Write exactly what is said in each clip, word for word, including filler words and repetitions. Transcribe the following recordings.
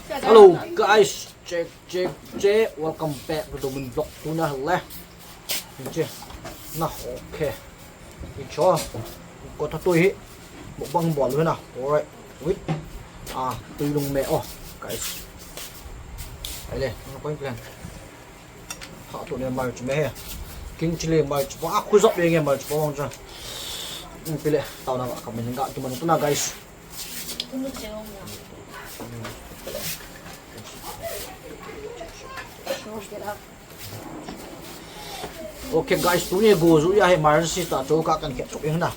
Hello guys, check, check, check. Welcome back to the Domin vlog. Tuna le. Che. Na, okay. Icho. Ko ta tui hi. Mukbang bol na. Alright. Wait. Ah, tui lung me. Oh, guys. Ai le, na point plan. Ha, tu ne march me he. King chili march. Wa, khu zop le nge march pa wang cha. Hmm, pile. Tao na ka min ga tu man tu na, guys. Okay guys, tuni go ju ya he emergency ta cho ka kan kep chok ing na.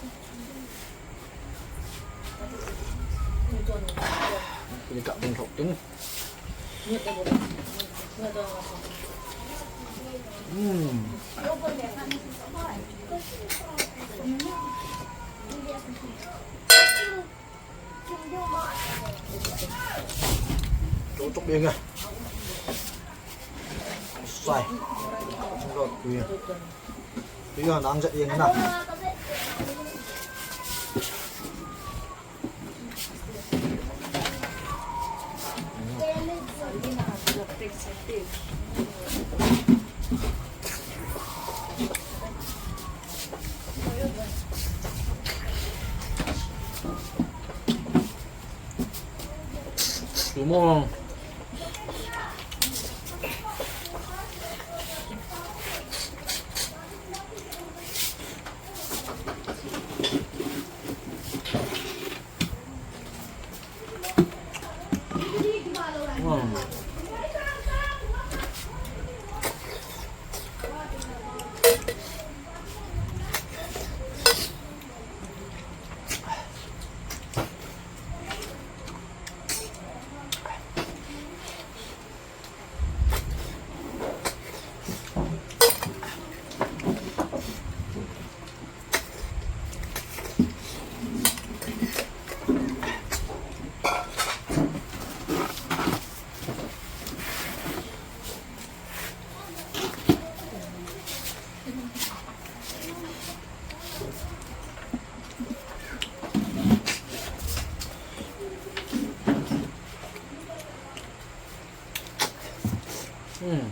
Ini ka bung chok tin. Hmm. Chok chok ing a. Sai. Chok chok ing a. Pi ha nang ja ing na. Sumo. Hmm.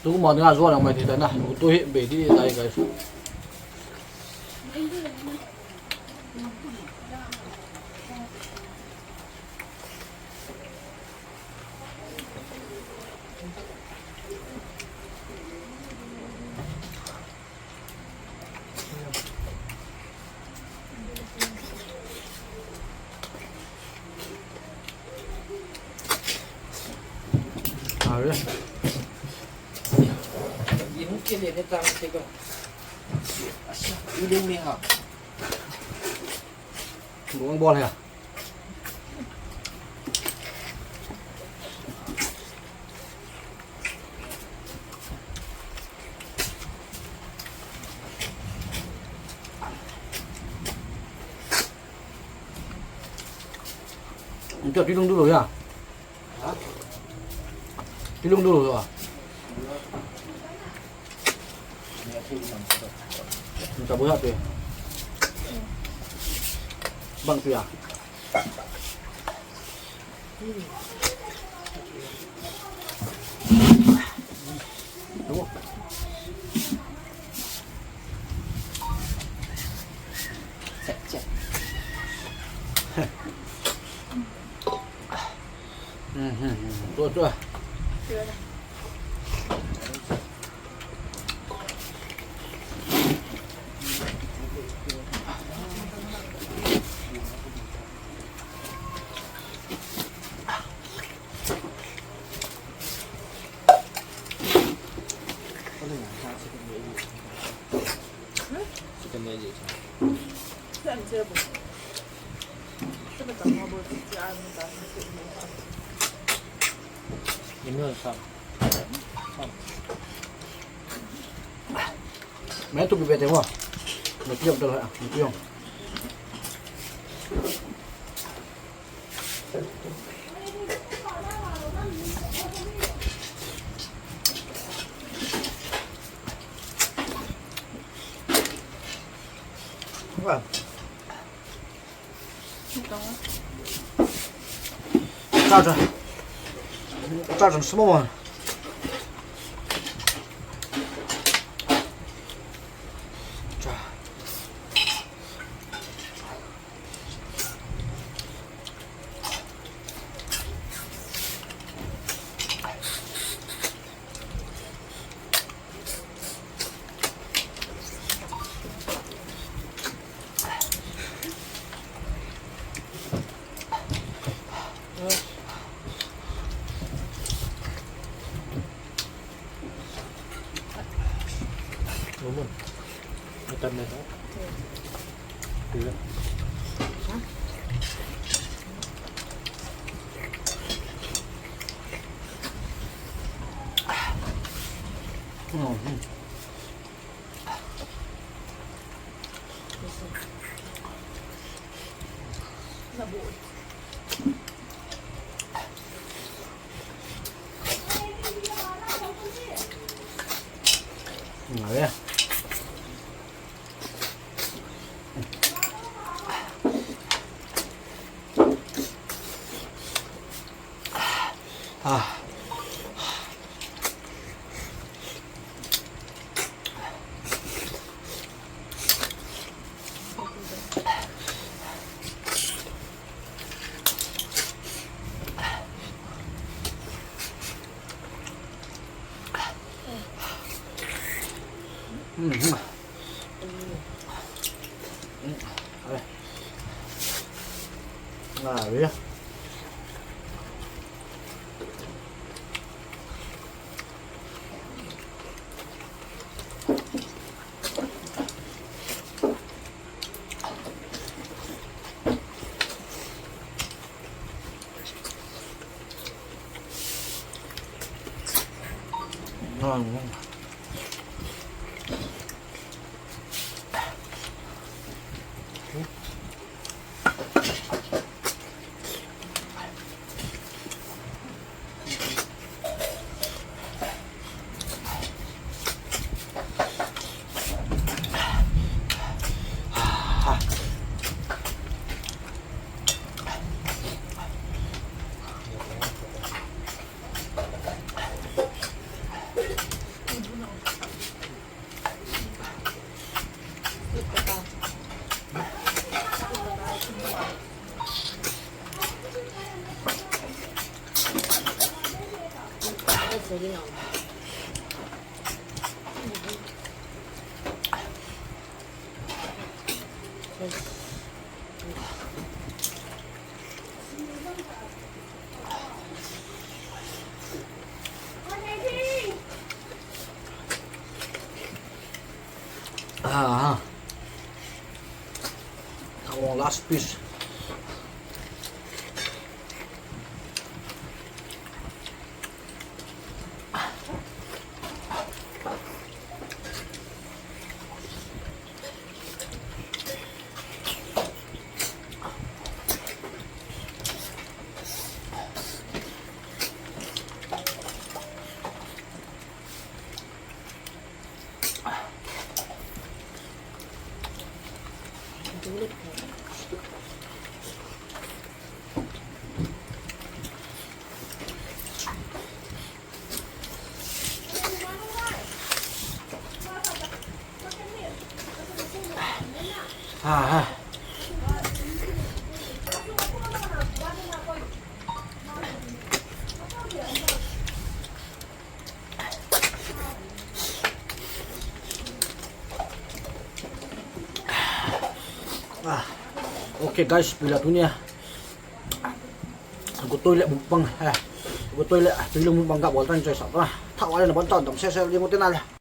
Tu ma nga zo na mai ti ta na. Tu hi be di tai, guys. Are. Ye hung ke liye ne tang se ka. Acha, ye le me ha. Bol bol hai. Ito, tilung dulu ya. Ha? Tilung dulu ya. Minta buat tu. Bang tu ya. Cek, cek. Hmm, hmm, hmm. Tu, tu. Chicken leg. Ni mi sam. Sam. Mai tu bi be te mo. Ni piong tu ha, ni piong. Wow. Cha cha. Cha cha, small one. Cha. Ah, ah. Our last piece. Ah, ah. Ah, okay guys, pila tunia. Go toilet mukbang, eh. Go toilet, toilet mukbang ga bol tan choi sa ta. Tha wala na ban tan dam se se le mo te na le.